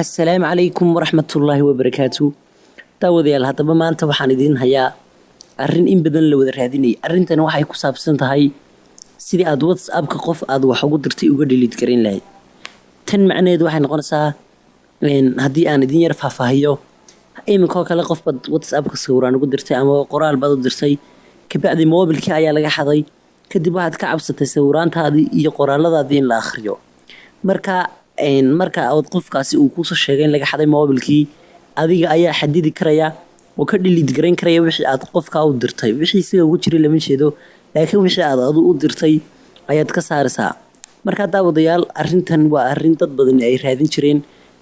Assalaamu calaykum waraxmatullaahi wabarakaatu. Daawadayaal, haddaba maanta waxaan idiin hayaa arrin in badan la wada raadinayay. Arrintani waxay ku saabsan tahay sidii aad WhatsAppka qof aad wax ugu dirtay uga delete garin lahayd. Tan macnaheedu waxay noqonaysaa, haddii aan idin yar faahfaahiyo, iminkoo kale qof baad WhatsAppka sawiraan ugu dirtay ama qoraal baad u dirtay, kabacdi moobilkii ayaa laga xaday. Kadib waxaad ka cabsatay sawiraantaadii iyo qoraaladaadii in la akhriyo. Marka aad qofkaasi uu kuusoo sheegay in laga xaday moobilkii, adiga ayaa xadidi karaya oo ka delete garayn karaya wixii aad qofka u dirtay. Wixii isaga ugu jiray lama jeedo, laakiin wixii aad adu u dirtay ayaad ka saaraysaa. Marka daawadayaal, arrintan waa arrin dad badan ay raadin jireen.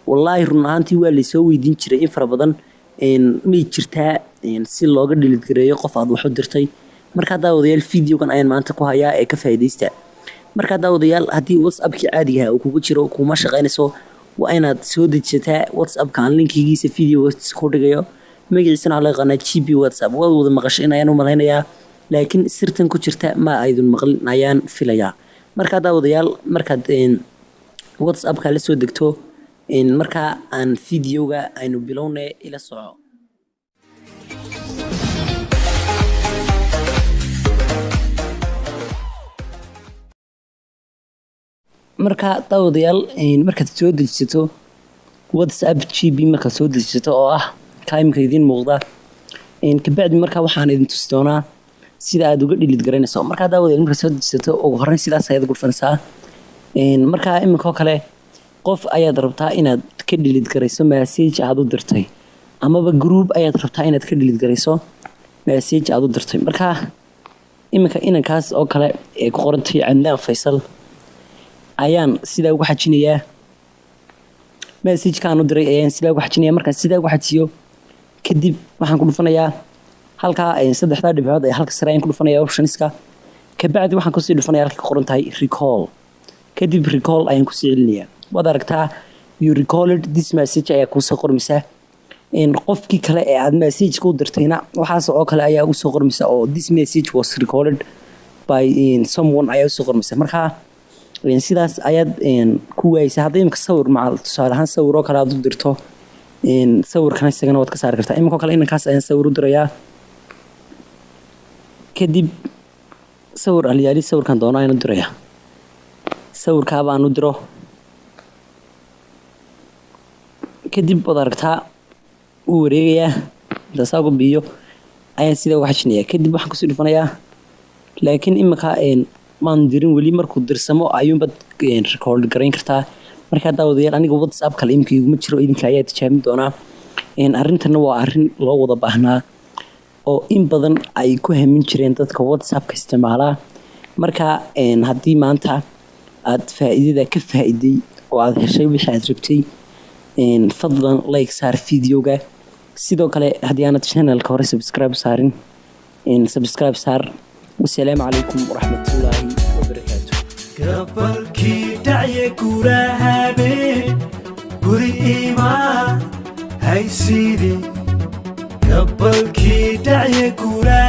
Wallaahi, run ahaantii waa laysoo weydiin jiray in fara badan: may jirtaa si looga delete gareeyo qof aad wax u dirtay? Marka daawadayaal, videogan ayaan maanta ku hayaa ee ka faa'iidaysta. Marka daawadayaal, haddii WhatsAppkii caadiga ah uu kugu jiro, kuma shaqaynayso. Waa inaad soo dejisataa WhatsAppka aan linkigiisa video ku dhigayo. Magaciisana waxaa loo yaqaanaa GB WhatsApp. Waad wada maqashay ayaan u malaynayaa, laakiin sirtan ku jirta ma aydun maqlin ayaan filayaa. Marka daawadayaal, markaad WhatsAppka la soo degto, markaa aan videoga aynu bilownay, ila soco. Marka daawadayaal, markaad soo dejisato WhatsApp GB, markaad soo dejisato oo ah kaa imika idiin muuqda, kabacdi markaa waxaan idin tusi doonaa sida aad uga delete garaynayso. Markaa daawadayaal, markaad soo dejisato, ugu horreyn sidaas ayaad ugu dhufanaysaa. Markaa iminkoo kale qof ayaad rabtaa inaad ka delete garayso message aad u dirtay, amaba group ayaad rabtaa inaad ka delete garayso message aad u dirtay. Markaa iminka inankaas oo kale ee ku qorantay Cadnaan Faysal ayaan sidaa ugu xajinayaa. Message-kaan u diray ayaan sidaa ugu xajinayaa. Markaan sidaa ugu xajiyo kadib, waxaan ku dhufanayaa halkaa saddexdaa dhibcood ee halka sare ayaan ku dhufanayaa, optionska. Kabacdi waxaan kusii dhufanaya halkay ku qoran tahay recall. Kadib recall ayaan kusii celinayaa. Waad aragtaa, "You recalled this message" ayaa kuusoo qormaysa. Qofkii kale ee aad message ku dirtayna waxaas oo kale ayaa usoo qormaysa, oo "This message was recalled by someone" ayaa usoo qormaysa. Markaa sidaas ayaad ku waayeysa. Haddii imika sawir macal, tusaale ahaan sawir oo kale aad u dirto, sawirkana isagana waad ka saari kartaa. Iminkoo kale inankaas ayaan sawir u dirayaa. Kadib sawir alyaali sawirkan doono ayaan u dirayaa. Sawirkaa baan u diro. Kadib waad aragtaa, wuu wareegayaa. Intaasaa ugu biyo ayaan sidaa uga xajinayaa. Kadib waxaan kusii dhufanayaa, laakiin imika maan dirin weli. Markuu dirsamo ayuunbaad record garayn kartaa. Markaa daawadayaal, aniga WhatsApp kale imika iguma jiro, idinka ayaa tijaabin doonaa. Arrintana waa arrin loo wada baahnaa oo in badan ay ku hamin jireen dadka WhatsAppka isticmaalaa. Marka haddii maanta aad faa'iidada ka faa'iiday oo aad heshay wixii aad rabtay, fadlan like saar videoga. Sidoo kale haddii aanad channelka hore subscribe saarin, subscribe saar. Wasalaamu calaykum waraxmatullaahi wabarakaatu. Gabalkii dhacye gurahabe guri ima haysiidi. Gabalkii dhacye gura.